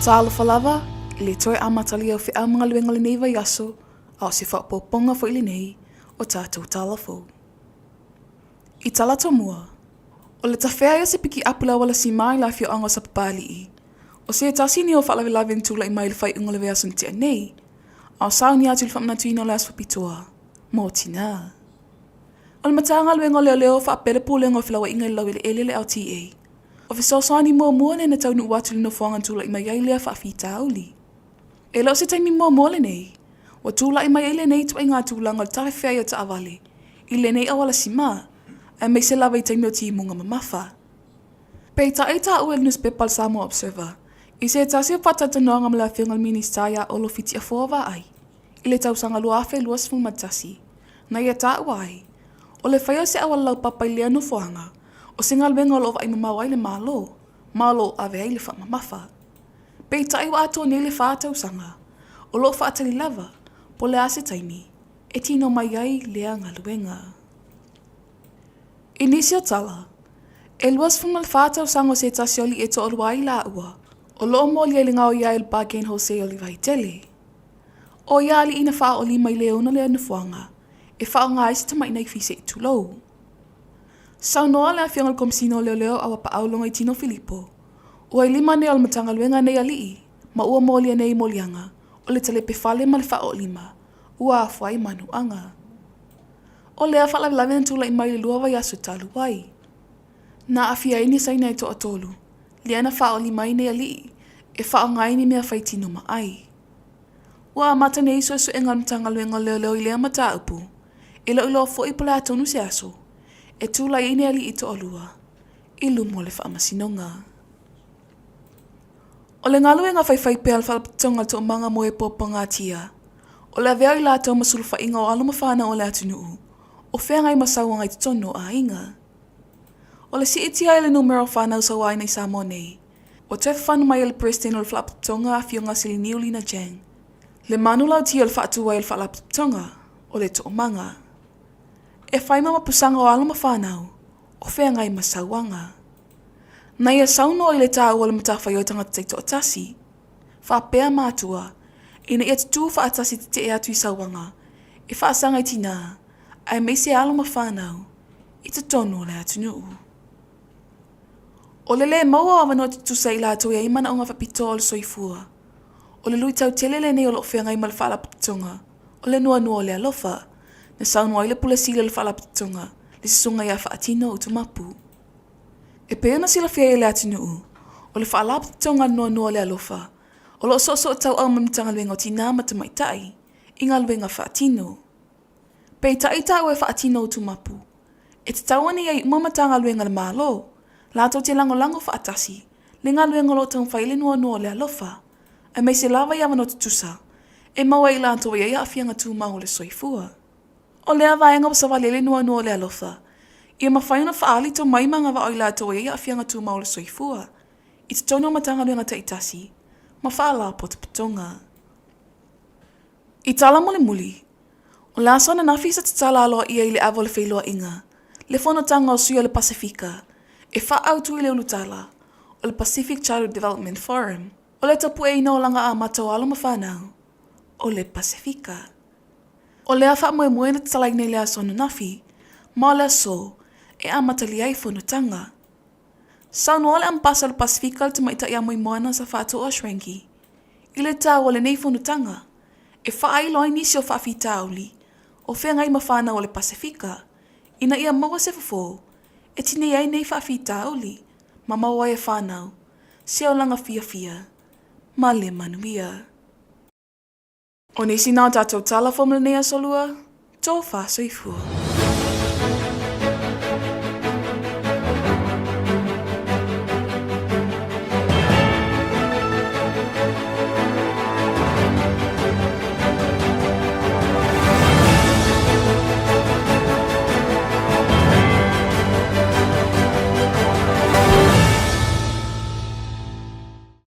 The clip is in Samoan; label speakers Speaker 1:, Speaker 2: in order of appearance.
Speaker 1: Talofa lava, i le toe amatalia o feau ma galuega o lenei vaiaso, a o se faaopoopoga foi lenei o tatou tala fou. I tala tomua, o le tafea ai o se pikiapu i le auala sima i le afioaga o Sapapalii, o se tasi nei o faalavelave na tulai mai i le faaiuga o le vaiaso na tea nei, a o sauni atu i le faamanatuina o le aso faapitoa mo tinā. O le Matagaluega o Leoleo faapea le Pulega o Felauaiga i le Laueleele le LTA, o fesoasoani muamua lea na taunuu atu i le nofoaga na tulai mai ai lea faafitauli. E le o se taimi muamua lenei ua tulai mai ai lenei ituaiga tulaga o le tafefea o taavale i lenei auala sima, aemaise lava i taimi o timuga mamafa. Peitai taua e le nusipepa a le Samoa Observer i se tasi o faatalatalanoaga ma le Afioga i le Minisita ia Olo Fitiafoa Vaai i le tausaga 2021, na ia taua ai, o le faia o se auala laupapa i lea nofoaga o se galuega o lo o vaai mamao ai le Malo ma o lo o ave ai le faamamafa. Peitai ua atoa nei le fa tausaga, o lo o faatali lava po o le a se taimi e tino mai ai lea galuega. I nisi o tala, e 24 tausaga o se tasi o alii e toalua ai laua, o lo o molia i le gaoia ai o le Bargain Wholesale i Vaitele. ʻO ia aliʻi na faaolima i le ona lea nofoaga e faaaoga ai se tamai naifi se i tulou. Saunoa le Afioga i le Komesina o Leoleo Auapaau Logoitino Filipo, ua i lima nei o le Matagaluega nei alii ma ua molia nei moliaga o le talepe fale ma le faaoolima ua afua ai manuaga. O lea faalavelave na tulai mai i le lua vaiaso talu ai. Na aafia ai ni Saina e toatolu, lea na faaolima ai nei alii e faaaoga ai ni mea faitino ma ai. Ua amata nei suesuega a le Matagaluega o Leoleo i lea mataupu, e le o iloa foi po o le a tonu se aso e tulai ai nei alii toalua i luma o le faamasinoga. O le galuega faifaipea a le Faalapotopotoga o le Toomaga mo e Puapuagatia, o le avea o i latou ma sulufaiga o alo ma fanau o le atunuu o feagai ma sauaga i totonu o aiga. O le siitia ai o le numera o fanau sauaina i Samoa nei, ua toe fafano mai e le Peresetene o le Faalapotopotoga Afioga Siliniu Lina Chang le manulauti o le faatu ai o le Faalapotopotoga o le Toomaga e fai ma mapusaga o alo ma fanau o feagai ma sauaga. Na ia saunoa i le taua o le matafaioi tagata taitoatasi, faapea matua, ina ia tutū faatasi tetee atu i sauaga e faasaga i tinā aemaise alo ma fanau i totonu o le atunuu. O le lē maua o avanoa tutusa i latou e ai manaoga faapitoa o le soifua, o le luitau tele lenei o lo o feagai ma le Faalapotopotoga o le Nuanua o le Alofa, na saunoa ai le Pule Sili o le Faalapotopotoga, le Susuga ia Faatino Utumapu. E pei ona silafia ai e le atunuu, o le Faalapotopotoga o le Nuanua o le Alofa, o lo o soosootauau ma le Matagaluega o Tinā ma Tamaitai i galuega faatino. Peitai taua e faatino utumapu, e tatau ona i ai uma Matagaluega a le Malo, latou te lagolago faatasi le galuega o lo o taumafai ai le nuanua o le alofa, aemaise lava i avanoa tutusa e maua ai i latou e i ai aafiaga tumau o le soifua. O lea vaega ua savali ai le nuanua o le alofa, ia mafai ona faaali tomai ma agavaa o i latou e i ai aafiaga tumau o le soifua i totonu o Matagaluega taitasi ma Faalapotopotoga. I tala mulimuli, o le aso ananafi sa tatala aloaia i le ava o le feiloaiga, le fonotaga o sui o le Pasefika e faaautu i le ulutala o le Pacific Childhood Development Forum o le tapueina olaga amata o alo ma fanau o le Pasefika. O lea faamoemoe na tatalaina i le aso ananafi ma o le aso e amatalia ai fonotaga. Saunoa le Amepasa o le Pasefika le Tamaitai a Moimoana sa faatoa Schrenke i le tau o lenei fonotaga e faailo ai nisi o faafitauli o feagai ma fanau o le Pasefika ina ia maua se fofo e tinei ai nei faafitauli ma maua ai e fanau se olaga fiafia ma le manuia. O nisi na o tatou tala fou ma lenei aso lua, tofa soifua.